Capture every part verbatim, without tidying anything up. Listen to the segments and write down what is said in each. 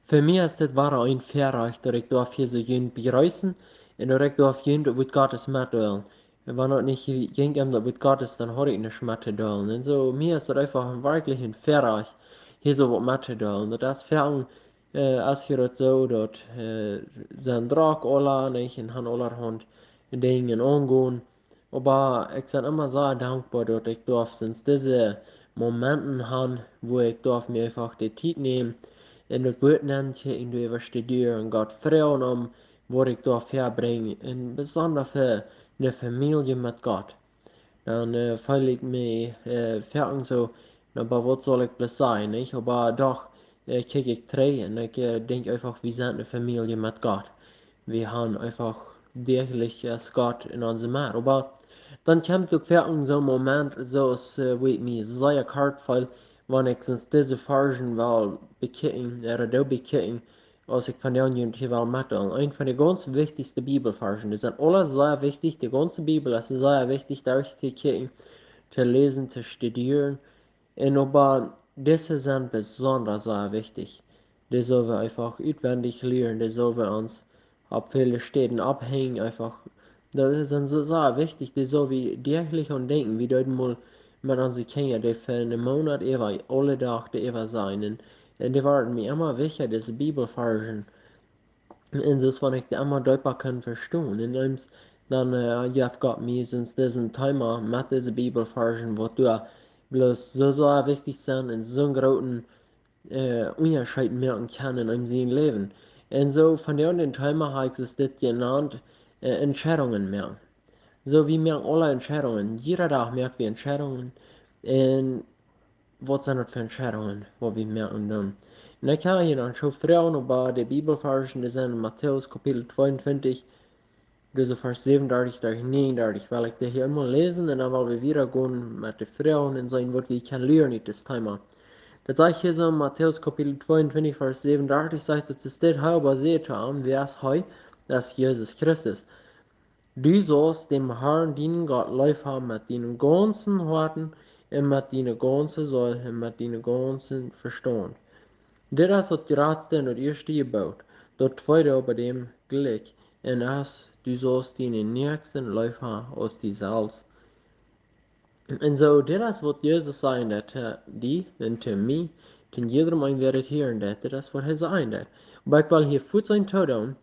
Fa mie es dit wada een Väarajcht, daut ekj doaf hia soo junt bejreessen un daut ekj doaf junt daut Wuat Gottes metdeelen. Un wan daut nich jinkj om daut Wuat Gottes, dan haud ekj nuscht mettodeelen. Un soo, mie es daut eefach een werkjlich een Väarajcht, hia soo waut mettodeelen. Daut es foaken, äh, es je daut soo, daut, äh, sent drock aula, nich, un han aulahaunt Dinja aungonen. Oba ekj sie emma sea dankboa, daut ekj doaf soo dise Momenten han, wua ekj doaf mie eefach de Tiet nämen un daut Wuat nämen, kjikjen, doaräwa studieren, Gott froagen om waut ekj doaf häabrinjen, un besonda fa eene Famielje met Gott. Dan, äh, feel ekj mie, äh, foaken soo, na, oba waut saul ekj bloos sajen, nich? Oba doch, äh, kjikj ekj trigj un ekj, äh, denkj eefach, wie sent eene Famielje met Gott. Wie han eefach däachlich es Gott en onse Medd. Oba dan kjemt uk foaken soo een Moment, soo aus, äh, wua ekj mie sea kort feel, wan ekj soo dise Varschen well bekjikjen, äh, doo bekjikjen, aus ekj vondoag junt hia well metdeelen. Eent von de gaunz wichtichste Bibelvarschen. Dee sent aula sea wichtich. De gaunze Bibel es sea wichtich, derch to kjikjen, to läsen, to studieren. Un oba dise sent besonda sea wichtich. Dee sell wie eefach utwendich lieren. Dee sell wie ons opp väle Städen opphenjen. Eefach, daut es dan soo sea wichtich. Dee sell wie däachlich aun denkjen. Wie deeden mol met onse Kjinja, dee fa eenen Moonat äwa, aule Dach doaräwa sajen. Un, un dee worden mie emma wichtja, dise Bibelvarschen. Un soo aus wan ekj dee emma deepa kunn vestonen. Un eemol dan, äh, jeef Gott mie soo disen Thema met dise Bibelvarschen, waut doa bloos soo, soo wichtich sent un soon grooten, äh, Unjascheet moaken kjennen en eenem sien Läwen. Un soo von dän Thema ha ekj daut dit jenant, äh, Entscheidungen moaken. Soo, wie moaken aule Entscheidungen. Jieda Dach moak wie Entscheidungen. Un waut sent daut fa Entscheidungen, waut wie moaken doonen? Un ekj ha hia noch soo Froagen, oba de Bibelvarschen, dee sent en Matäus Kapitel tweeuntwintich, dise Varsch säwenundartich bat näajenundartich, well ekj dee hia eemol läsen un dan well wie wieda gonen met de Froagen un seenen, waut wie kjennen lieren ut dit Thema. Daut sajcht hia soo en Matäus Kapitel tweeuntwintich, Varsch säwenundartich, sajcht daut, es dit hee oba säd to an, wäa es hee? Daut es Jesus Christus. Du saust dän Herrn, dienen Gott, leef haben met dienen gaunzen Hoaten un met diene gaunze Seel un met dienen gaunzen Vestaunt. Dit es daut jratste un daut ieeschte Jeboot. Daut tweede oba däm jlikj, un es, du saust dienen Näakjsten leef haben aus die selfst. Un soo, dit es waut Jesus sajen deed to die un to mie, to jiedrem eenen, wäa dit hieren deed, dit es waut hee sajen deed. Oba ekj well hia fuats eent toodonen,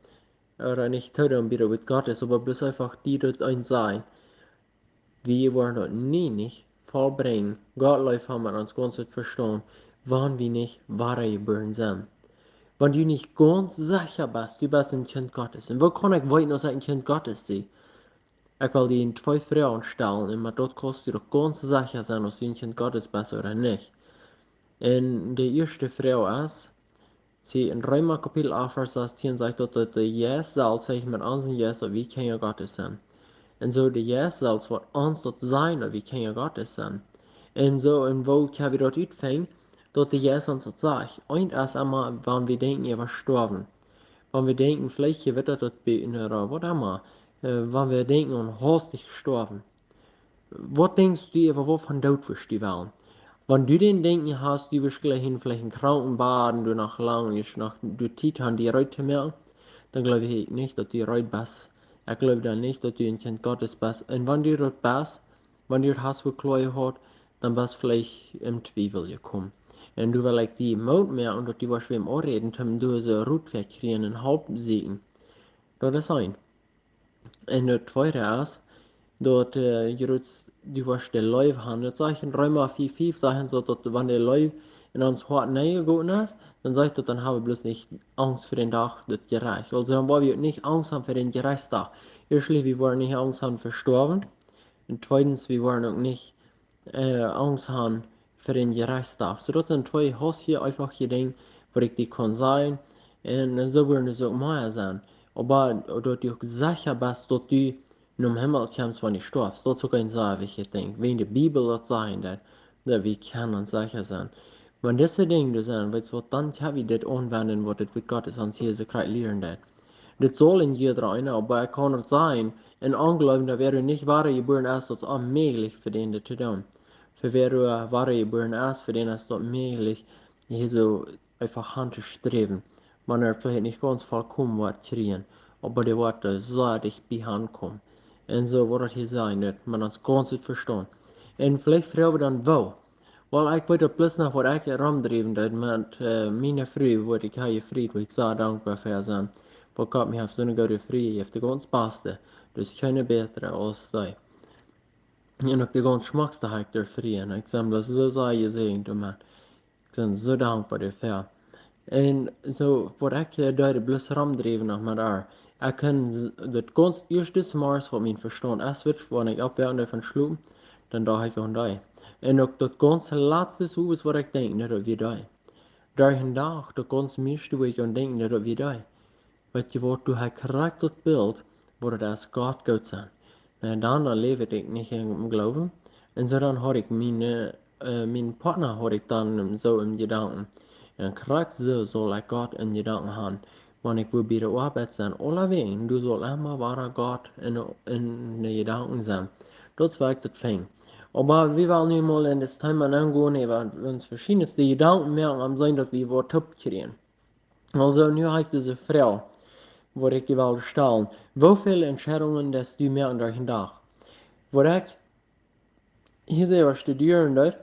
ooda nich toodonen, bie daut Wuat Gottes, oba bloos eefach die daut eent sajen. Wie woaren daut nie nich vollbrinjen, Gott leef haben met ons gaunzet Vestaunt, wan wie nich wadajebuaren sent. Wan du nich gaunz secha best, du best een Kjint Gottes. Un woo kaun ekj weeten, aus ekj een Kjint Gottes sie? Ekj well die twee Froagen stalen, un met daut kaust du uk gaunz secha sennen, aus du een Kjint Gottes best ooda nich. Un de ieeschte Froag es, see, en Reema Kapitel acht, Varsch sastieen sajcht daut, daut de Jeist selfst sajcht met onsen Jeist, daut wie Kjinja Gottes sent. Un soo de Jeist selfst woat ons daut sajen, daut wie Kjinja Gottes sent. Un soo, un woo kjenn wie daut utfinjen, daut de Jeist ons daut sajcht? Eent es emma, wan wie denkjen äwa stoawen. Wan wie denkjen, veleicht jewittat daut buten ooda waut emma. Äh, wan wie denkjen aun haustich stoawen. Waut denkjst du äwa waut von Doot wurscht du wellen? Wan du dän Denkjen hast, du wurscht jlikj veleicht em Krankenbad un du noch lang, du noch, du Tiet han, die reed to moaken, dan jleew ekj nich, daut du reed best. Ekj jleew dan nich, daut du een Kjint Gottes best. Un wan du daut best, wan du daut hast fa kloa jehaut, dan best veleicht em Twiewel jekomen. Un doa well ekj die Moot moaken, daut du wurscht wäm aunräden, toom doa soo Rot fa kjrieen un Help sieekjen. Daut es eent. Un daut tweede es, daut, äh, du wurscht de Leew han. Daut sajcht en Reema fief fief, sajcht daut, daut wan de Leew en ons Hoat nenjegoten es, dan sajcht daut, dan hab wie bloos nich Angst fa dän Dach daut Jerecht. Aulsoo dan woa wie uk nich Angst han fa dän Jerechtsdach. Ieeschtlich, wie woaren nich Angst han fa stoawen. Un tweedens, wie woaren uk nich äh, Angst han fa dän Jerechtsdach. Soo, daut sent twee haustich eefache Dinja, waut ekj die kaun sajen. Un, äh, soo woaren et uk mea sennen. Oba daut du uk secha best, daut du nom Himmel kjemst, wan du stoafst. Daut es uk een sea wichtjet Dinkj. Wan de Bibel daut sajen deit, daut wie kjennen secha sennen. Wan dise Dinja doa sent, weetst waut, dan kjenn wie dit aunwenjen, waut daut Wuat Gottes ons hia soo kloa lieren deit. Dit saul een jieda eena, oba ekj kaun et sajen, een Onjleewja, wäa doa nich wadajebuaren es, daut es onmäajlich fa dän dit to doonen. Fa wäa doa wadajebuaren es, fa dän es daut mäajlich, hia soo eefach han to sträwen. wan hee veleicht nich gaunz volkomen woat kjrieen, oba dee woat doa sea dicht bie aunkomen. Un soo woat daut hia sennen, daut maun ons gaunz ut vestonen. Un veleicht froag wie dan woo. Well, ekj weet daut bloos noch waut ekj romdriewen deed met miene Fru, waut ekj ha jefriet, waut ekj sea dankboa fa sie. Waut Gott mie haft soone goode Fru jejäft, de gaunz baste. Daut's kjeene bätre aus see. Un uk de gaunz schmockste ha ekj doa Fru. Un ekj sie bloos soo sea jesäajent doamet. Ekj sie soo dankboa doafäa. Un soo, waut ekj deed, bloos romdriewen noch met äa. Ekj kunn daut gaunz ieeschte Morjes, waut mien Vestaunt es, waut, wan ekj oppwoak von schlopen, dan docht ekj aun dee. Un uk daut gaunz latste Sowes, waut ekj denkj, daut wia dee. Derch dän Dach, daut gaunz mieeschte, wua ekj aun denkj, daut wia dee. Weetst waut, du hast krakjt daut Bilt, waut daut es, Gott goot sennen. Na, dan, dan läw ekj nich em Gloowen. Un soo dan haud ekj miene, mienen Partner haud ekj dan soo em Jedanken. Un krakjt soo saul ekj Gott em Jedanken han. Wan ekj woa bie de Oabeit sennen, aulawäajen, du saust emma wada Gott en, en de Jedanken sennen. Daut's woo ekj daut finj. Oba wie wellen nu mol en daut Thema aungonen, waut ons veschiedne Jedanken moaken, om seenen daut wie waut toop kjrieen. Aulsoo, nu ha ekj dise Froag, waut ekj die well stalen. Woo väl Entscheidungen deist du moaken derch dän Dach? Waut ekj hia selfst studieren deed,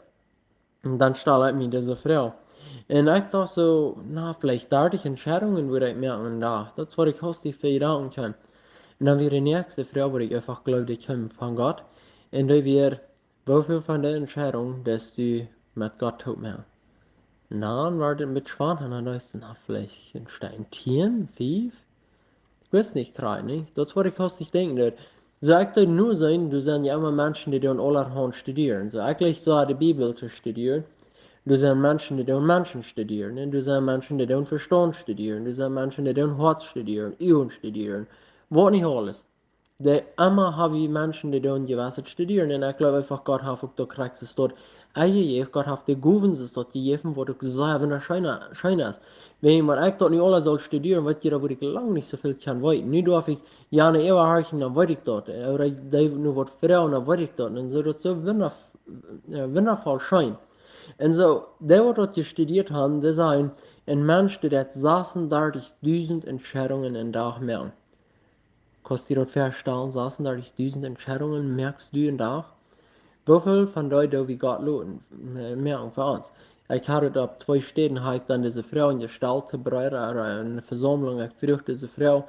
dan stald ekj mie dise Froag. Un ekj docht soo, na, veleicht dartich Entscheidungen wudd ekj moaken dän Dach. Daut's waut ekj haustich fa Jedanken kjeem. Un dan wia de näakjste Froag, waut ekj eefach jleewd, dee kjeem von Gott. Un dee wia, woo väl von de Entscheidungen deist du met Gott toop moaken? Un dan wort et een bät schwoa, un dan docht ekj, na, veleicht een Stekj tieen, fief? Ekj wist nich krakjt, nich? Daut's waut ekj haustich denkjen deed. Soo, ekj deed nu seenen, doa sent je emma Menschen, dee doonen aulahaunt studieren. Soo, ekj leet soo de Bibel to studieren. Doa sent Menschen, dee doonen Menschen studieren. Un doa sent Menschen, dee doonen Vestaunt studieren. Doa sent Menschen, dee doonen Hoat studieren, Uagen studieren. Waut nich aules. Dee emma ha wie Menschen, dee doonen jewesset studieren. Un ekj jleew eefach, Gott haft uk daut krakjt soo jejäft. Gott haft de Gowen soo jejäft, waut uk sea wundascheen, scheen es. Wan, wan ekj daut nu aules saul studieren, weet jie, dan wudd ekj lang nich soo väl kjennen weeten. Nu doaf ekj jane äwahorchen, dan weet ekj daut. Ooda dee nu waut froagen, dan weet ekj daut. Un soo, daut's soo wunda-, äh, wundavoll scheen. Un soo, dee waut daut jestudieet haben, dee sajen, een Mensch, dee deed sasendartichdusent Entscheidungen een Dach moaken. Kaust die daut väastalen, sasendartichdusent Entscheidungen moakst du een Dach? Woo väl von dee doo wie Gott loten, äh, moaken fa ons? Ekj haud et opp twee Städen, ha ekj dan dise Froag jestalt to Breeda, äh, en eene Vesaumlunk, ekj fruach dise Froag,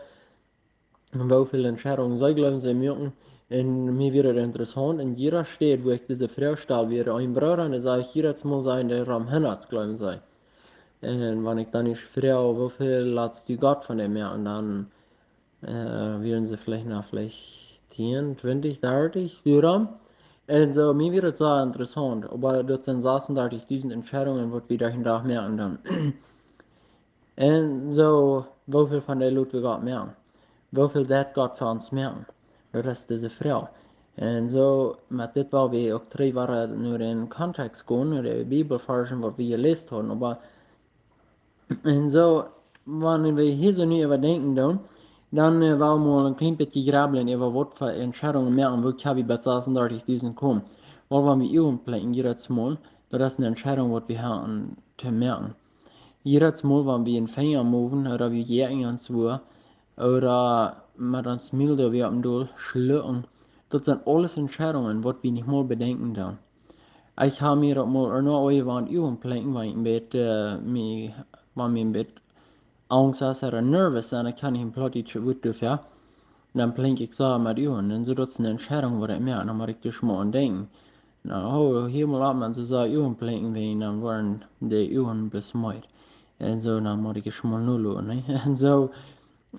woo väl Entscheidungen see jleewen see moaken. Un mie wia et interessaunt, en jieda Städ, wua ekj dise Froag stald, wia een Brooda, un dee säd, jiedet Mol säden dee rom hundat, jleewen see. Un wan ekj dan ieescht fruach, woo väl latst du Gott von dee moaken, dan äh, wieren see veleicht noch veleicht tieen, twintich, dartich, soo rom. Un soo, mie wia et sea interessaunt, oba daut sent sasendartichdusent Entscheidungen, waut wie derch dän Dach moaken dan. Un soo, woo väl von dee lot wie Gott moaken? Woo väl deit Gott fa ons moaken? Daut es dise Froag. Un soo, met dit well wie uk trigj wada no dän Kontext gonen, no de Bibelvarsch, waut wie jeläst haben, oba Un soo, wan wie hia soo nu äwa denkjen doonen, dan, äh, well wie mol een kjlien bät jrebblen äwa waut fa Entscheidungen moaken, woo kjenn wie bie sasendartichdusent komen. Well, wan wie Uagen plinkjen, jiedet Mol, daut es eene Entscheidung, waut wie haben to moaken. Jiedet Mol, wan wie een Finja moven, ooda wie jäajen ons wua, ooda met ons Mul doa wie opp een Deel schlucken, daut sent aules Entscheidungen, waut wie nich mol bedenkjen doonen. Ekj ha mie daut mol ea noch wan Uagen plinkjen, wan ekj een bät, äh, mie, wan mie een bät Angst es ooda nervous sie, ekj kaun nich een Plautdietsch Wuat doafäa. Dan plinkj ekj soo met Uagen. Un soo daut es eene Entscheidung, waut ekj moak, dan mott ekj doa mol aun denkjen. Na, oh, hia mol opp, wan see soo Uagen plinkjen, wan dan woaren de Uagen besmeet. Un soo, dan mott ekj mol nu loten, nä? Un soo,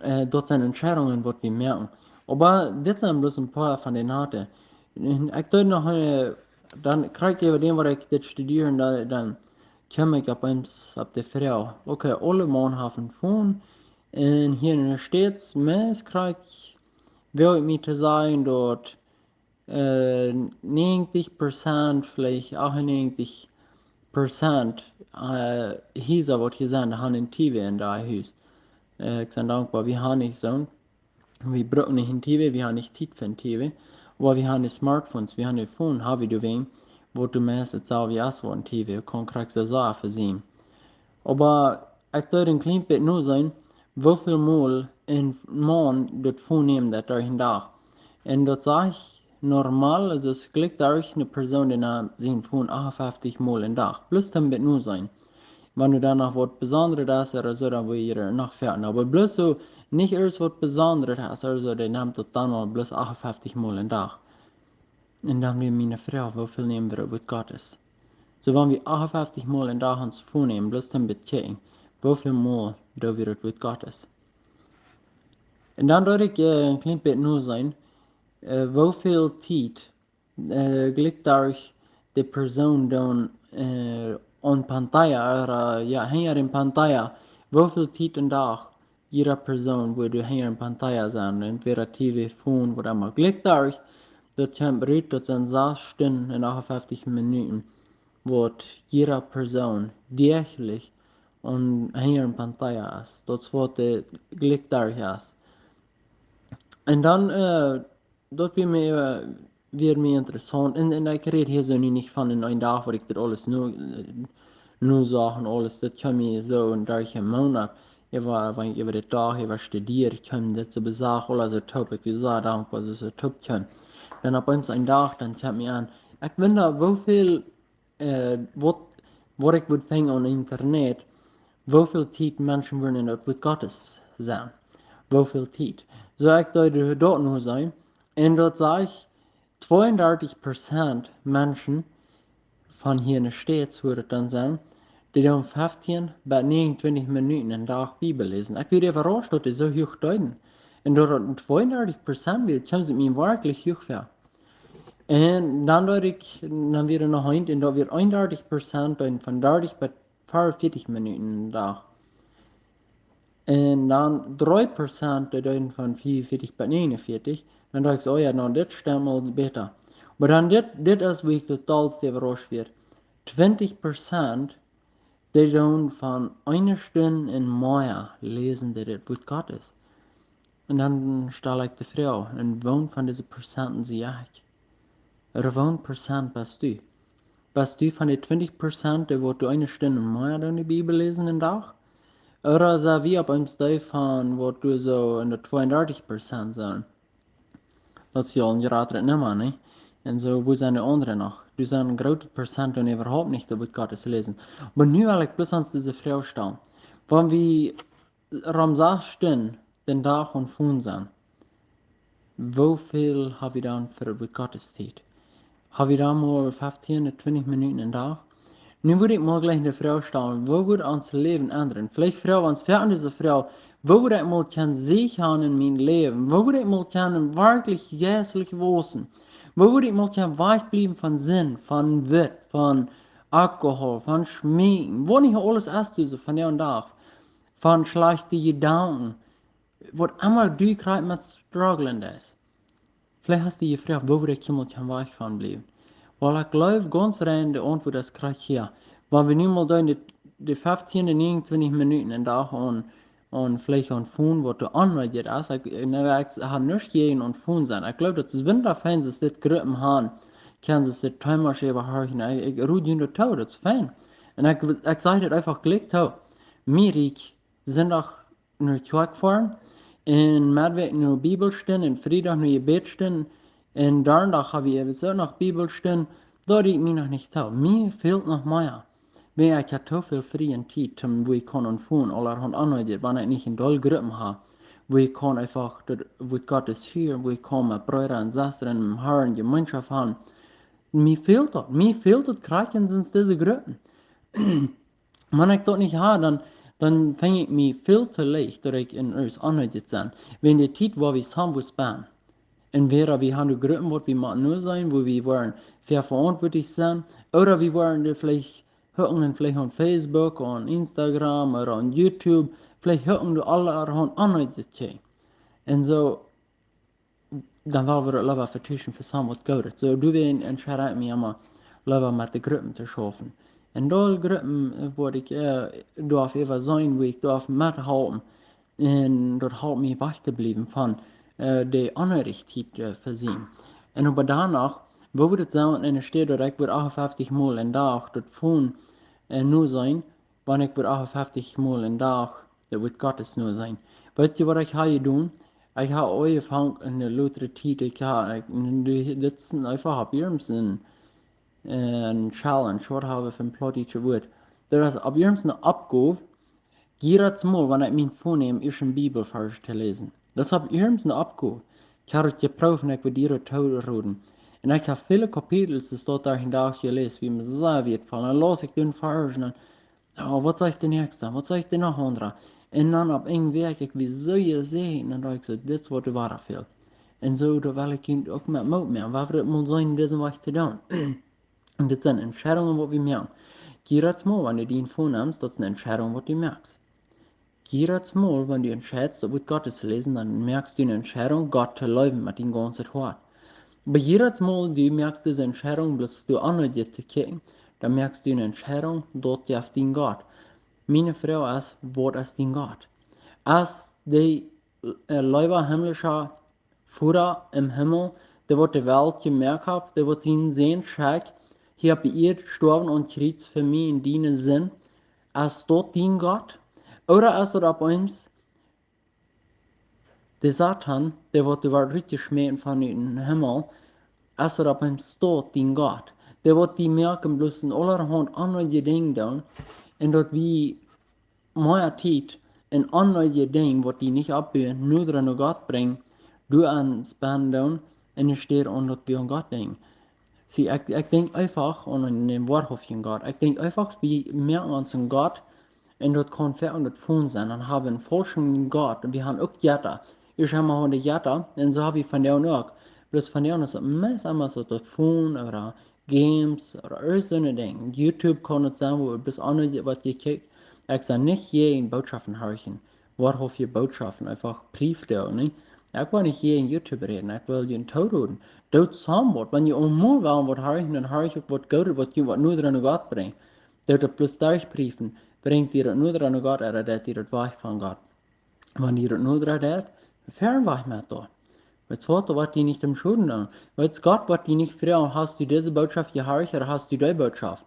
äh, daut sent Entscheidungen, waut wie moaken. Oba dit sent bloos een poa von de Noten. Un ekj denkj noch, äh, dan kjrieech ekj äwa däm, waut ekj dit studieren, dan, dan kjeem ekj opp eemol opp de Froag. Okay, aule Maun haft een Phone. Un hia en de States, meist kjrieech ekj, well ekj mie to sajen, daut äh, näajentich Prozent, veleicht achtunnäajentich Prozent, äh, Hiesa, waut hia sent, han een T V en äa Hus. Äh, ekj sie dankboa, wie han nich soon. Wie brucken nich een T V, wie han nich Tiet fa een T V. Oba wie han de Smartphones, wie han de Phone, ha wie doawäajen, waut doa meist daut selwje es aus een T V, kaun krakjt soo sea veschieden. Oba Ekj deed een kjlien bät noseenen, woo väl mol een Maun daut väanemt daut derch een Dach. Un daut sach ekj normal, aulsoo es jlikj derch eene Persoon, dee nemt sien Phone achtunfeftich mol een Dach. Bloos een bät noseenen. Wan du dan noch waut Besondret hast ooda soo, dan woa jie noch veachten. Oba bloos soo, nich irjent waut Besondret hast ooda soo, dee nemt daut dan aul bloos achtunfeftich mol een Dach. Un dan wia miene Froag, woo väl nämen wie daut Wuat Gottes? Soo, wan wie achtunfeftich mol een Dach ons väanemen, bloos een bät kjikjen, woo väl mol doo wie daut Wuat Gottes? Un dan deed ekj een kjlien bät noseenen, woo väl Tiet jlikj derch de Persoon dan aun pantalla, ooda, jo, hinja de pantalla, woo väl Tiet een Dach jieda Persoon wudd hinja de pantalla sennen, entwäda T V, Phone, waut emma. Jlikj derch, daut kjemt rut, daut sent sas Stunden un achtunfeftich Minuten, waut jieda Persoon däachlich aun hinja de pantalla es. Daut es waut jlikj derch es. Un dan, daut wia mie, wia mie interessaunt. Un, un ekj räd hia soo nu nich von een Dach, waut ekj dit aules nu, nu sach un aules, daut kjeem mie soo een derch een Moonat. Wan ekj äwa dän Dach äwa studia, kjeem dit soo besach aules soo toop, ekj wia soo dankboa, daut soo toop kjeem. Dan opp eemol een Dach, dan kjeem mie aun, ekj wunda, woo väl waut, waut ekj wudd finjen aun Internet, woo väl Tiet Menschen wudden en daut Wuat Gottes sennen. Woo väl Tiet. Soo ekj deed daut noseenen, un daut sach ekj, tweeundartich Prozent Menschen von hia en de States, woo daut dan sent, dee doonen feftieen bat näajenuntwintich Minuten een Dach Bibel läsen. Ekj wia äwarauscht, daut dee soo huach deeden. Un daut tweeundartich Prozent wia, kjeem mie werkjlich huach väa. Un dan deed ekj, dan wia noch eent, un daut wia eenundartich Prozent deeden von dartich bat veeaunvieetich Minuten een Dach. Un dan dree Prozent, dee deeden von veeaunvieetich bat näajenuntwintich. Dan docht ekj, o jo, nu, dit stemt aul bäta. Oba dan dit, dit es wua ekj daut dollste äwarauscht wia. Twintich Prozent, dee doonen von eene Stund un mea läsen dee daut Wuat Gottes. Un dan stal ekj de Froag, un woon von dise Prozenten sie ekj? Ooda woon Prozent best du? Best du von de twintich Prozent, dee waut du eene Stund un mea doonen de Bibel läsen een Dach? Ooda sie wie opp eemol dee von waut du soo en de tweeundartich Prozent sent? Daut es aul een jratret Numma, nä? Un soo, wua sent de aundre noch? Doa sent een grootet Prozent, dee äwahaupt nich daut Wuat Gottes läsen. Oba nu well ekj bloos ons dise Froag stalen. Wan wie rom sas Stunden dän Dach aum Phone sent, woo väl ha wie dan fa daut Wuat Gottes Tiet? Ha wie dan mau feftieen, twintich Minuten een Dach? Nu wudd ekj mol jlikj de Froag stalen, woo wudd ons Läwen endren? Veleicht froag wie ons foaken dise Froag, woo wudd ekj mol kjennen Sieg haben en mien Läwen? Woo wudd ekj mol kjennen werkjlich jeistlich wausen? Woo wudd ekj mol kjennen wajchbliewen von Sind, von Wut, von Alkohol, von Schmeeken? Waut nich aules es, du, soo von dän Dach, von schlajchte Jedanken, waut emma du krakjt met strugglen deist. Veleicht hast du die jefroagt, woo wudd ekj hia mol kjennen wajch von bliewen? Well, ekj jleew gaunz rein, de Auntwuat es krakjt hia. Wan wie nu mol doonen de, de feftieen, näajenuntwintich Minuten een Dach aun, aun veleicht aun Phone, waut doa aunjeet es. Ekj, nä, ekj ha nuscht jäajen aun Phone sennen. Ekj jleew, daut es wundascheen, daut dit Gruppen haben, kjennen see dit Thema äwahorchen. Ekj, ekj rod junt daut too, daut es fein. Un ekj, ekj saj daut eefach jlikj too. Mie rieekjt Sindach no Kjoakj foaren, un Meddwäakj no Bibelstund, un Friedach no Jebädstund, un Donnadach ha wie äwent uk noch Bibelstund, daut rieekjt mie noch nich too. Mie fält noch mea. Wiels ekj ha too väl frie Tiet, om, wua ekj kaun aun Phone, aulahaunt aundret, wan ekj nich en doll Gruppen ha, wua ekj kaun eefach daut Wuat Gottes hieren, wua ekj kaun met Breeda un Sestren em Harn Jemeenschoft haben. Mie fält daut. Mie fält daut krakjt soo aus dise Gruppen. Wan ekj daut nich ha, dan, dan finj ekj mie väl too leicht, daut ekj en irjent aundret sie. Wan de Tiet, wua wie sambus sent, entwäda wie haben de Gruppen, waut wie motten nu sennen, wua wie woaren fa veauntwuatlich sennen, ooda wie woaren doa veleicht hucken, veleicht aun Facebook, aun Instagram, ooda aun YouTube, veleicht hucken doa aulahaunt aundret kjikjen. Un soo, dan well wie daut leewa vetuschen fa soo waut Goodet. Soo, doawäajen entscheid ekj mie emma leewa met de Gruppen to schaufen. Un doa Gruppen, äh, wua ekj, äh, doaf äwa sennen, wua ekj doaf methalpen. Un daut halpt mie wajch to bliewen von, äh, de aundre Tiet, äh, fa sennen. Un oba doano, woo wudd et sennen, enne Städ daut ekj wudd achtunfeftich mol een Dach daut Phone, äh, nu sennen, wan ekj wudd achtunfeftich mol en Dach daut Wuat Gottes noseenen. Weetst waut ekj ha jedonen? Ekj ha aunjefongen en de latste Tiet, ekj ha, ekj, dit es eefach opp irjent een, een challenge, waut ha wie fa een plautdietschet Wuat? Daut es opp irjent eene Oppgow, jiedet Mol, wan ekj mie väaneem, ieescht een Bibelvarsch to läsen. Daut es opp irjent eene Oppgow. Ekj ha daut jeprooft un ekj wudd die daut toroden. Un ekj ha väle Kapitels, es daut doa een Dach jeläst, wia mie sea wieetvoll. Dan laus ekj dän Varsch un dan, oh, waut sajcht de näakjsta? Waut sajcht de noch aundra? Un dan opp eemol wia ekj, ekj wia soo jesäajent, dan docht ekj soo, dit es waut de Woarheit fält. Un soo, doa well ekj junt uk met Moot moaken, waut wie mol sellen disen Wajch to doonen. Un dit sent Entscheidungen, waut wie moaken. Jiedet Mol, wan du die väanemst, daut es eene Entscheidung, waut du moakst. Jiedet Mol, wan du entscheidst, daut Wuat Gottes to läsen, dan moakst du eene Entscheidung, Gott to leewen met dien gaunzet Hoat. Oba jiedet Mol, du moakst dise Entscheidung, bloos du aundre to kjikjen, dan moakst du eene Entscheidung, daut jeft dien Gott. Miene Froag es, waut es dien Gott? Es de, äh, leewa himmlischa Voda em Himmel, dee waut de Welt jemoakt haft, dee waut sienen Sän schekjt, hia opp de Ieed stoawen aum Kjriez fa mie un diene Sind, es daut dien Gott? Ooda es daut opp eemol de Satan, dee waut doa wort rutjeschmäten von dän Himmel, es daut opp eemol daut dien Gott? Dee waut die moaken bloos en aulahaunt aundre Dinja doonen, un daut wie mea Tiet en aundre Dinja, waut die nich oppbuen, noda no Gott brinjen, doa aun spenden doonen, un enne Städ aun daut wie aun Gott denkjen. See, ekj, ekj denkj eefach aun eenen woarhauftjen Gott. Ekj denkj eefach, wie moaken ons een Gott, un daut kaun fa ons daut Fon sennen. Dan ha wie eenen faulschen Gott, un wie haben uk Jetta. Wie haben aul de Jetta, un soo ha wie vondoag uk. Bloos vondoag es daut meist emma soo daut Fon ooda Games ooda irjent soone Dinja. YouTube kaun et sennen, wua wie bloos aundre waut jekjikjt. Ekj saj nich hia en Bootschoften horchen, woarhauftje Bootschoften, eefach Prief doonen, nä? Ekj well nich hia en YouTube räden, ekj well junt toroden. Doot soo waut, wan jie emol wellen waut horchen, dan horcht uk waut Goodet, waut junt waut noda no Gott brinjt. Doot daut bloos derchpriefen, brinjt die daut noda no Gott, ooda deit die daut wajch von Gott? Wan die daut noda deit, fäa wajch met daut. Weetst waut, daut woat die nich toom Schoden doonen. Weetst, Gott woat die nich froagen, hast du dise Bootschoft jehorcht ooda hast du dee Bootschoft?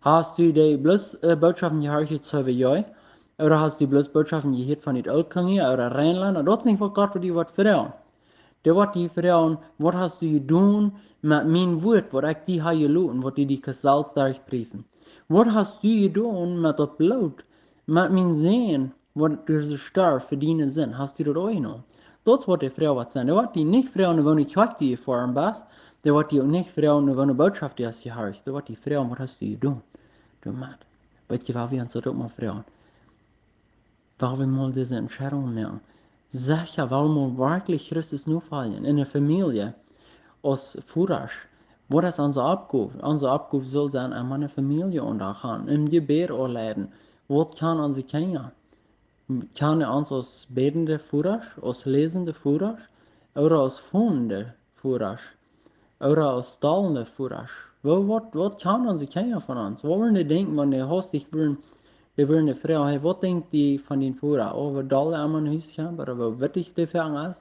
Hast du dee bloos, äh, Bootschoften jehorcht, soo aus ekj? Ooda hast du bloos Bootschoften jehieet von de Ooltkolonie ooda Reinlenda? Daut es nich waut Gott die woat froagen. Dee woat die froagen, waut hast du jedonen met mien Wuat, waut ekj die ha jeloten, waut du die kaust selfst derchpriefen? Waut hast du jedonen met daut Bloot, met mienen Sän, waut doa storf fa diene Sind? Hast du daut aunjenomen? Daut es waut dee Froag woat sennen. Dee woat die nich froagen, woo ne Kjoakj du jefoaren best. Dee woat die uk nich froagen, woo ne Bootschoft du hast jehorcht. Dee woat die froagen, waut hast du jedonen doamet? Weetst du, wua wie ons daut uk mol froagen? Wua wie mol dise Entscheidung moaken? Secha, wua wie mol werkjlich Christus nofoljen? Enne Famielje, aus Vodasch. Waut es onse Oppgow? Onse Oppgow saul sennen, aun miene Famielje Aundacht gonen, em Jebäd aunleiden. Waut kjennen onse Kjinja? Kjennen dee ons aus bädende Vodasch, aus läsende Vodasch, ooda aus fonende Vodasch, ooda aus dolende Vodasch? Woo, waut, waut kjennen onse Kjinja von ons? Waut wudden dee denkjen, wan dee haustich wudden, dee wudden dee froagen, hey, waut denkjst du von dien Voda? Oh, woo doll hee emma no Hus kjemt, ooda woo wittich dee fa am es?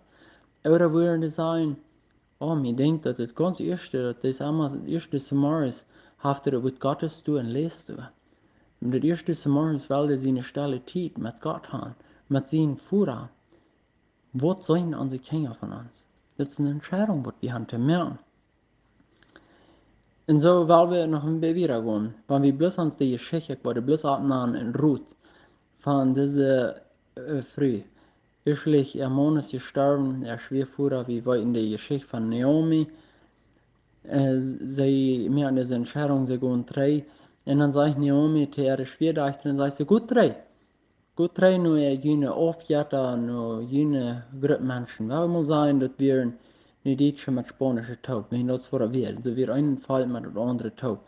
Ooda wudden dee sajen, oh, mie denkjt daut daut gaunz ieeschte, daut es emma daut ieeschte zemorjes, haft hee daut Wuat Gottes doa un läst doa. Un daut ieeschte zemorjes well hee siene stelle Tiet met Gott haben, met sienen Voda. Waut sajen onse Kjinja von ons? Daut es eene Entscheidung, waut wie haben to moaken. Un soo well wie noch een bät wieda gonen. Wan wie bloos ons de Jeschicht, ekj wull bloos oppnämen en Ruth, von dise, äh, Fru. Ieeschtlich äa Maun es jestorwen, äa Schwieafoda, wie weeten de Jeschicht von Naomi. Äh, see moaken dise Entscheidung, see gonen trigj. Un dan sajcht Naomi to äare Schwieadochta, dan sajcht see: "Go trigj. Go trigj no june Aufjetta, no june Grupp Menschen." Well wie mol sajen, daut wieren de Dietsche met Spaunische toop. Wan daut soo wia, see wieren een Volkj met daut aundre toop.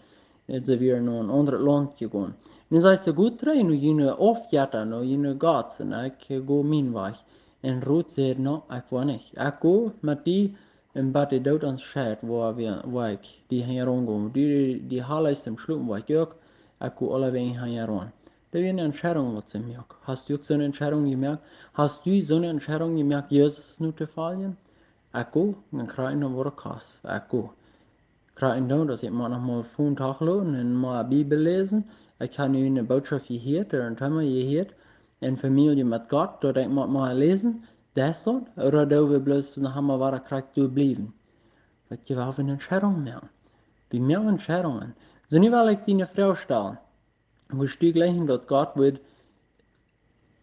Un see wieren no een aundret Launt jegonen. Un dan sajcht see: "Go trigj no june Aufjetta, no june Gods, un ekj go mienen Wajch." Un Ruth säd: "No, ekj woa nich. Ekj go met die un bat de Doot ons scheit, woa wie, woa ekj die hinjaraun gonen. Du, du, du hälst em Schlopen, woa ekj uk, ekj go aulewäajen hinjaraun." Daut wia eene Entscheidung, waut see muak. Hast du uk soone Entscheidung jemoakt? Hast du soone Entscheidung jemoakt, Jesus notofoljen? Ekj go, dan kjrie ekj noch waut et kost. Ekj go. Kjrie ekj dan, daut ekj mie noch mol Fon toochloten un mol Bibel läsen. Ekj hab nu eene Bootschoft jehieet, ooda een Thema jehieet, eene Famielje met Gott, daut ekj mott mol läsen, daut es daut, ooda daut wie bloos noch emol wada krakjt doa bliewen. Weet jie, wie woaren Entscheidungen moaken. Wie moaken Entscheidungen. Soo, nu well ekj die eene Froag stalen. Wurscht du jleichen, daut Gott wudd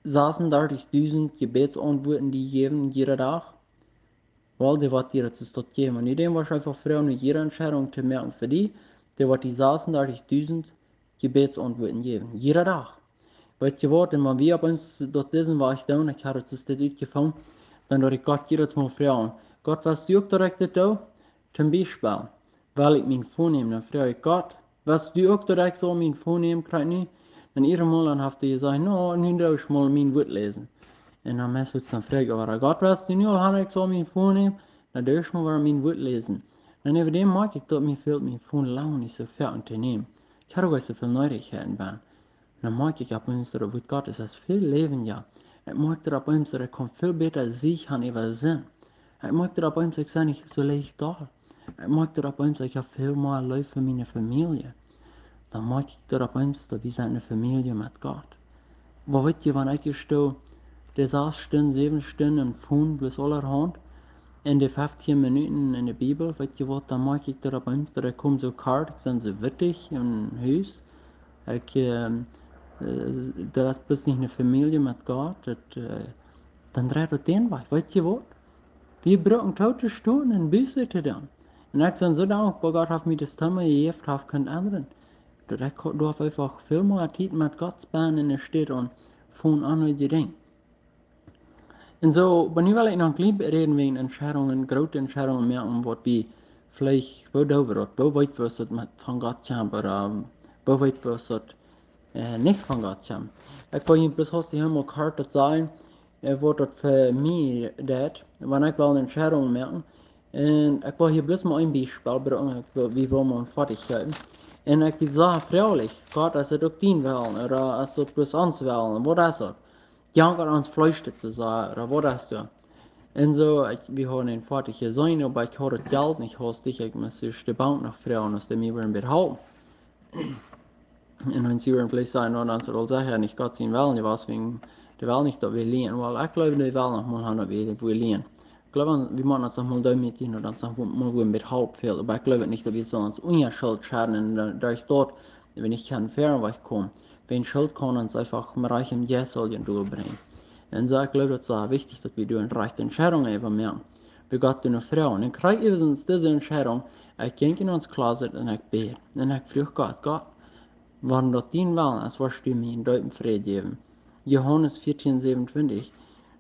sasendartich Jebetsauntuaten die jäwen, jieda Dach? Well, dee woat die daut es daut jäwen. Un dee woat eefach froagen, no jieda Entscheidung to moaken fa die, dee woat die sasendartich Jebetsauntuaten jäwen. Jieda Dach. Weet jie waut, un wan wie opp ons daut disen Wajch doonen, ekj hab daut es dit utjefungen, dan doo ekj Gott jiedet Mol froagen: Gott, west du uk, daut ekj dit doo? Toom Biespel, well ekj mie vonämen, dan froag ekj Gott: West du uk, daut ekj saul mie vonämen, krakjt nu? Un jiedet Mol dan haft hee jesajcht: No, nu doo ekj mol mien Wuat läsen. Un dan meist dan froag ekj: Oba Gott, west du nu aul han, ekj saul mie vonämen? Dan doo ekj mol wada mien Wuat läsen. Un äwa däm moakj ekj, daut mie fält mien Fon lang nich soo väl aun to nämen. Ekj hab uk nich soo väl Needichkjeiten bie. Dan moakj ekj opp eemol, daut Wuat Gottes es väl läwendja. Ekj moakj daut opp eemol, daut ekj kaun väl bäta Sicht han äwa Sind. Ekj moakj daut opp eemol, ekj sie nich soo leicht doll. Ekj moakj daut opp eemol, ekj hab väl mea Leew fa miene Famielje. Dan moakj ekj daut opp eemol, daut wie sent eene Famielje met Gott. Oba weet jie, wan ekj hia stoo, de sas Stunden, säwen Stunden em Fon bloos aulahaunt, un de feftieen Minuten en de Bibel, weet jie waut, dan moakj ekj daut opp eemol, daut ekj kom soo kort, ekj sie soo wittich em Hus. Ekj, ähm, äh, daut es bloos nich eene Famielje met Gott, daut, äh, dan dreit daut dän Wajch. Weet jie waut? Wie brucken too to stonen un Buße to doonen. Un ekj sie soo dankboa, Gott haft mie daut Thema jejäft, haft kunt endren. Daut ekj ko-, doaf eefach väl mea Tiet met Gott spenden enne Städ aun Fon aundre Dinja. Un soo, oba nu well ekj noch een kjlien bät räden wäajen Entscheidungen, groote Entscheidungen moaken, waut wie veleicht, woo doo wie daut, woo weet wie, aus daut met, von Gott kjemt, ooda, ähm, woo weet wie, aus daut, äh, nich von Gott kjemt. Ekj well hia bloos hastich eemol kort daut sajen, äh, waut daut fa mie deed, wan ekj well eene Entscheidung moaken. Un ekj well hia bloos mol een Biespel brinjen, ekj well, wie wellen mol foadich gonen. Un ekj deed sajen: Froag ekj Gott, es daut uk dien Wellen, ooda es daut bloos ons Wellen, waut es daut? Jankat ons Fleesch to sajen, ooda waut es daut? Un soo, ekj, wie hauden een foadich jeseenen, oba ekj haud daut Jelt nich, haud ekj, ekj must ieescht de Bank noch froagen, aus dee mie wudden bät halpen. Un dan sie wie veleicht sajen: No, dan es daut aul secha nich Gott sien Wellen jewast, wäajen dee well nich, daut wie lienen. Well, ekj gleew, dee well noch mol han, daut wie, daut wie lienen. Ekj gleew, wie motten ons noch mol doamet dienen, daut ons noch mol, mol een bät Help fält. Oba ekj gleew nich, daut wie soo ons unja Schult schaufen un, äh, doaderch daut wie nich kjennen wieda wajchkomen. Wäajen Schult kaun ons eefach mea rajcht em Jeist saul je doabrinjen. Un soo, ekj gleew, daut es sea wichtich, daut wie doa eene rajchte Entscheidung äwa moaken. Wie Gott doa no froagen. Un krakjt es ons dise Entscheidung, ekj jinkj en ons Closet un ekj bäd. Un ekj fruach Gott: Gott, wan daut dien Wellen es, woascht du mie eenen deepen Fräd jäwen. Johanes vierzehn siebenundzwanzig,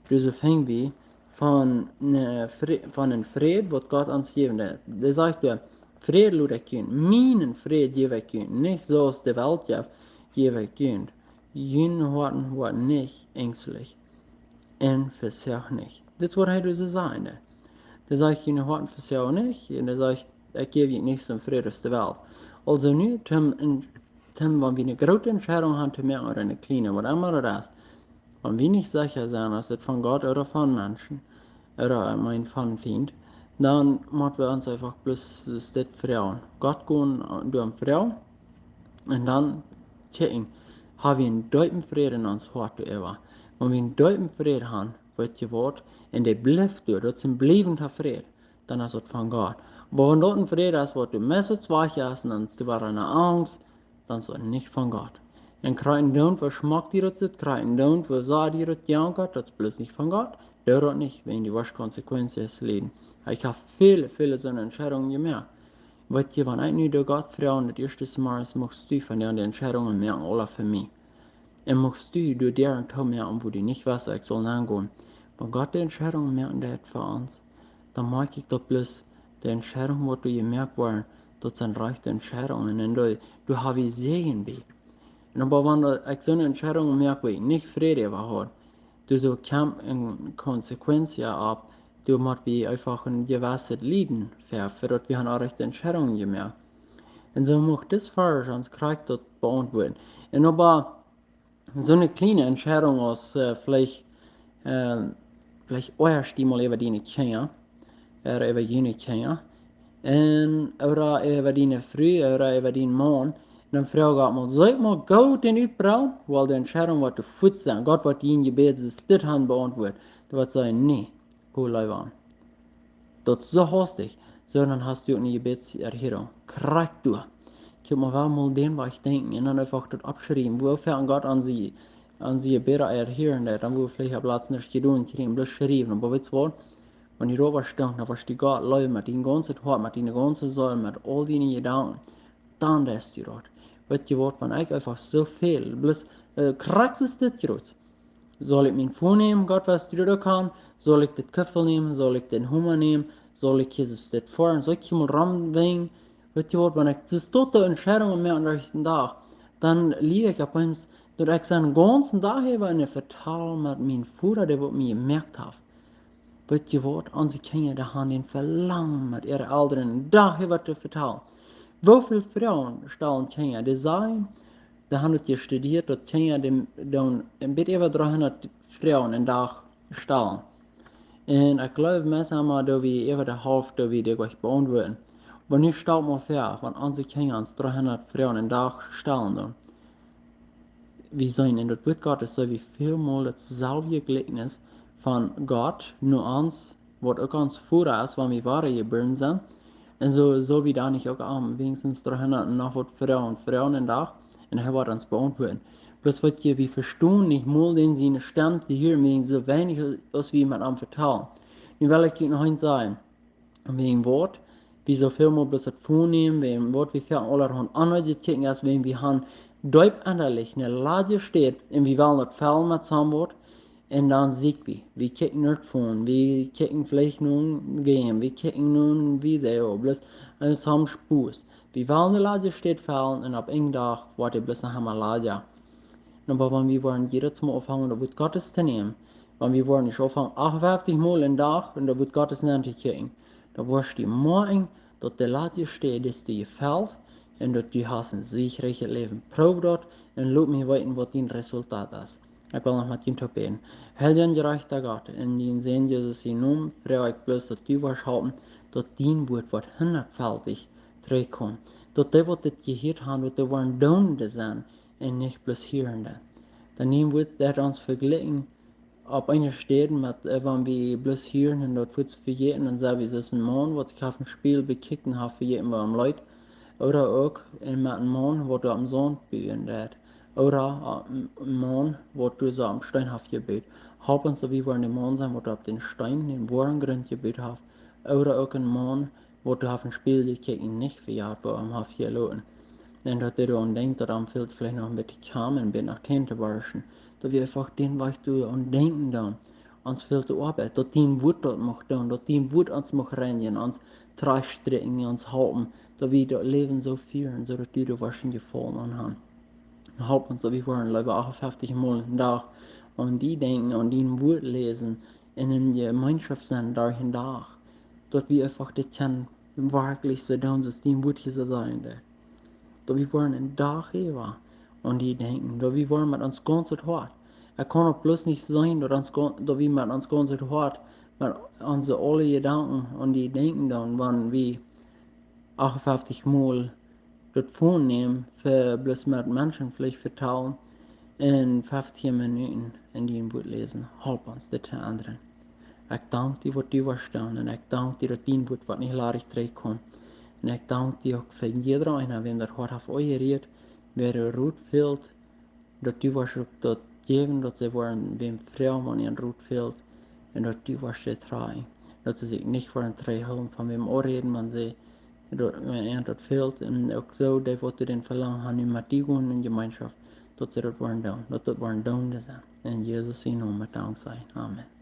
doa soo finj wie von, äh, Frä-, von een Fräd, waut Gott ons jäwen deed. Dee sajcht doa: Fräd lot ekj junt, mienen Fräd jäw ekj junt, nich soo aus de Welt jeft, jäw ekj junt. June Hoaten woaren nich enjstlich un vesoagen nich. Dit es waut hee doa soo sajen deed. Dee sajcht: June Hoaten vesoagen nich, un dee sajcht: Ekj jäw junt nich soonen Fräd aus de Welt. Aulsoo nu, toom, en, toom, wan wie eene groote Entscheidung haben to moaken ooda eene kjliene, waut emma daut es, wan wie nich secha sent, es daut von Gott ooda von Menschen, ooda, äh, mien, von Fient, dan motten wie ons eefach bloos dit froagen. Gott gonen, äh, doa froagen. Un dan kjikjen, ha wie eenen deepen Fräd en ons Hoat doaräwa. Wan wie eenen deepen Fräd haben, weet jie waut, un dee blift doa, daut es een bliewenda Fräd, dan es daut von Gott. Oba wan daut een Fräd es, waut doa meist wajch es, un dan es doa wada eene Angst, dan es daut nich von Gott. Un krakjt doa, woo schmock die daut sitt, krakjt doa, woo sea die daut jankat, daut es bloos nich von Gott. Doo daut nich, wäajen du woascht Konsequenzen lieden. Ekj hab väle, väle soone Entscheidungen jemoakt. Weet jie, wan ekj nu doa Gott froag, daut ieeschte Mol es, muchst du von dee Entscheidungen moaken, aula fa mie. Un muchst du doa Däaren toomoaken, wua du nich wist, ekj saul nengonen. Wan Gott de Entscheidungen moaken deit fa ons, dan moakj ekj daut bloos, de Entscheidungen, waut doa jemoakt woaren, daut sent rajchte Entscheidungen. Un doa, doa hab ekj Säajen bie. Un oba wan ekj soone Entscheidungen moak, wua ekj nich Fräd äwa haud, doa soo kjemt eene Konsequenz opp, doa mott wie eefach een jewesset Lieden fa, fa daut wie han rajchte Entscheidungen jemoakt. Un soo mucht dis Varsch ons krakjt daut beauntwuaden. Un oba soone kjliene Entscheidung aus, äh, veleicht, äh, veleicht oajch die mol äwa diene Kjinja, ooda äwa june Kjinja, un, ooda äwa diene Fru, ooda äwa dienen Maun, Dan froag Gott mol, sull ekj mol goot dän utproowen? Well, de Entscheidunk woat fuaz sennen. Gott woat dien Jebäd soo steit han beauntwuat. Dee woat sajen: "Nä, go leewa aun." Daut soo hastich. Soo, dan hast du uk eene Jebädserhörung. Krakjt doa. Ekj hab mie wada mol dän Wajch denkjen un dan eefach daut oppschriewen, woo väl Gott aun see, aun see Jebäda erhieren deit, dan wudd veleicht opp latst nuscht jedonen kjrieen, bloos schriewen. Oba weetst waut? Wan du doa woascht stonen, dan woascht du Gott leewen met dien gaunzet Hoat, met diene gaunze Seel, met aul diene Jedanken. Dan deist du daut. Weetst waut, wan ekj eefach soo väl, bloos, äh, krakjt es dit groot. Saul ekj mien Phone nämen, Gott, weetst du daut uk aun? Saul ekj dit Kuffel nämen? Saul ekj dän Homa nämen? Saul ekj Jesus dit foaren? Saul ekj hia mol romwinjen? Weetst waut, wan ekj soo doa Entscheidungen moak derch dän Dach, dan lia ekj opp eemol, daut ekj soo dän gaunzen Dach äwa en vetal met mienen Voda, dee waut mie jemoakt haft. Weetst waut, onse Kjinja, dee han een Velangen met äare Elren dän Dach äwa to vetalen. Woo väl Froagen stalen Kjinja? Dee sajen, dee han daut jestudieet, daut Kjinja dee, dee een bät äwa dreehundat Froagen dän Dach stalen. Un ekj gleew, meist emma, daut wie äwa de Halft, daut wie dee jlikj beauntwuaden. Oba nu stal mol väa, wan onse Kjinja ons dreehundat Froagen dän Dach stalen doonen. Wie seenen en daut Wuat Gottes, soo wie väl mol daut selwje Jlikjnis von Gott no ons, waut uk ons Voda es, wan wie wadajebuaren sent. Un soo, soo wie dan nich uk aun, weens dreehundat un noch waut Froagen, Froagen dän Dach. Un hee woat ons beauntwuaden. Bloos waut je, wie vestonen nich mol dän siene Stemm to hieren, wäajen soo weinich aus wie met am vetalen. Nu well ekj junt noch eent sajen. Wäajen waut wie soo väl mol bloos daut Phone nämen, wäajen waut wie väl aulahaunt aundret kjikjen, aus wäajen wie han deep ennalich eene ladje Städ un wie wellen daut fellen met somewaut. Un dan sieekj wie, wie kjikjen no daut Phone, wie kjikjen veleicht no een Game, wie kjikjen no een Video, bloos, un soone Spos. Wie wellen de ladje Städ fellen un opp een Dach woat dee bloos noch emma ladja. Oba wan wie woaren jiedet Mol aunfangen, daut Wuat Gottes to nämen, wan wie woaren nich aunfangen achtunfeftich Mol dän Dach un daut Wuat Gottes nenn to kjikjen, dan woascht du moakjen, daut de ladje Städ die jefelt un daut du hast een siegreichet Läwen. Proow daut un lot mie weeten, waut dien Resultat es. Ekj well noch met junt toop bäden. Heilja un jerajchta Gott, en dienen Sän Jesus sienen Nomen, froag ekj bloos, daut du woascht halpen, daut dien Wuat woat hundatfaltich trigjkomen. Daut dee, waut dit jehieet han, daut dee woaren Doonende sennen un nich bloos Hierende. Dan dien Wuat deit ons vejlikjen opp eene Städ met, äh, wan wie bloos hieren un daut fuaz vejäten, dan sent wie soo aus een Maun, waut sikj haft em Spieejel bekjikjt un haft vejäten, woo hee leet. Ooda uk, äh, met een Maun, waut doa aum Saunt buen deit. Ooda, äh, een Maun, waut doa soo aum Steen haft jebut. Halp ons, daut wie woaren de Maun sennen, waut opp dän Steen, dän woaren Grunt jebut haft. Ooda uk een Maun, waut doa haft em Spieejel jekjikjt un nich vejäten, woo hee am haft jeloten. Un daut hee doaraun denkjt, daut am fält veleicht noch een bät Kjram un een bät noch Tän to borschen. Daut wie eefach dän Wajch doaraun denkjen dan, ons fält de Oabeit, daut dien Wuat daut mucht doonen, daut dien Wuat ons mucht reinjen, ons trajchtstrekjen, ons halpen, daut wie daut Läwen soo fieren, soo daut du doa woascht een Jefaulen aun han. Halp ons, daut wie woaren leewa achtunfeftich Mol dän Dach aun die denkjen, aun dien Wuat läsen un en Jemeenschoft sennen derch dän Dach. Daut wie eefach dit kjennen werkjlich soo doonen, soo aus dien Wuat hia soo sajen deit. Daut wie woaren dän Dach äwa aun die denkjen. Daut wie woaren met ons gaunzet Hoat. Ekj kaun uk bloos nich seenen, daut ons gau-, daut wie met ons gaunzet Hoat, met onse aule Jedanken aun die denkjen dan, wan wie achtunfeftich Mol daut Phone nämen, fa bloos met Menschen veleicht vetalen un feftich Minuten en dien Wuat läsen. Halp ons dit to endren. Ekj dank die, waut du woascht doonen, un ekj dank die, daut dien Wuat woat nich ladich trigjkomen. Un ekj dank die uk fa jieda eena, wäm daut Hoat haft aunjerieet, wäa doa Rot fält, daut du woascht uk daut jäwen, daut see woaren wäm froagen, wan an Rot fält, un daut du woascht see trakjen, daut see sikj nich woaren trigjhoolen von wäm aunräden, wan see daut, wan an daut fält, un uk soo dee, waut doa dän Velangen han, nu met die gonen en Jemeenschoft, daut see daut woaren doonen, daut daut woaren Doonende sennen. En Jesus sienen Nomen met Danksajen. Amen.